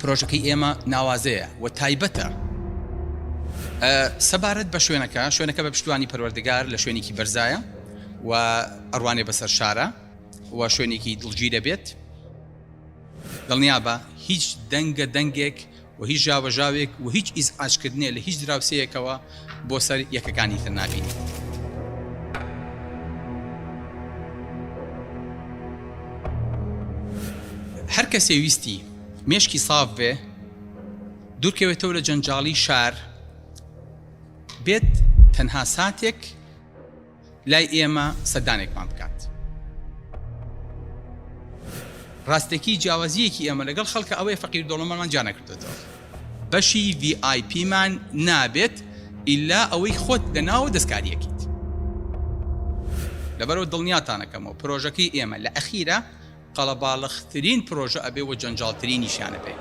پرۆژەکەی ئێمە ناوازەیە و تایبەتە. سەبارەت بە شوێنەکە، شوێنەکە بە پشتیوانی پەروەردگار لە شوێنێکی بەرزایە و ئەڕوانێ بەسەر شارە و شوێنێکی دڵگیرە بێت. دڵنیابە هیچ دەنگە دەنگێک و هیچ ژاوەژاوێک و هیچ ئیزعاجکردنێ لە هیچ دراوسێیەکەوە بۆ سەر یەکەکانی تر نابینی. هەر کەسێ ویستی مێشکی ساف بێ، دوورکەوێتەوە لە جەنجاڵی شار، بێت تەنها ساتێک لای ئێمە سەردانێکمان بکات. ڕاستەکی جیاوازییەکی ئێمە لەگەڵ خەڵکە ئەوەیە فەقیر دەوڵەمەندمان جیا نەکردۆتەوە. بەشی VIP مان نابێت ئیلا ئەوەی خۆت لە ناوەوە دەستکاریەکەیت. لەبەرئەوە دڵنیاتانەکەمەوە پرۆژەکەی ئێمە لە ئەخیرا قەڵەباڵغترین پرۆژە ئەبێ و جەنجاڵترینیشیان ئەبێ.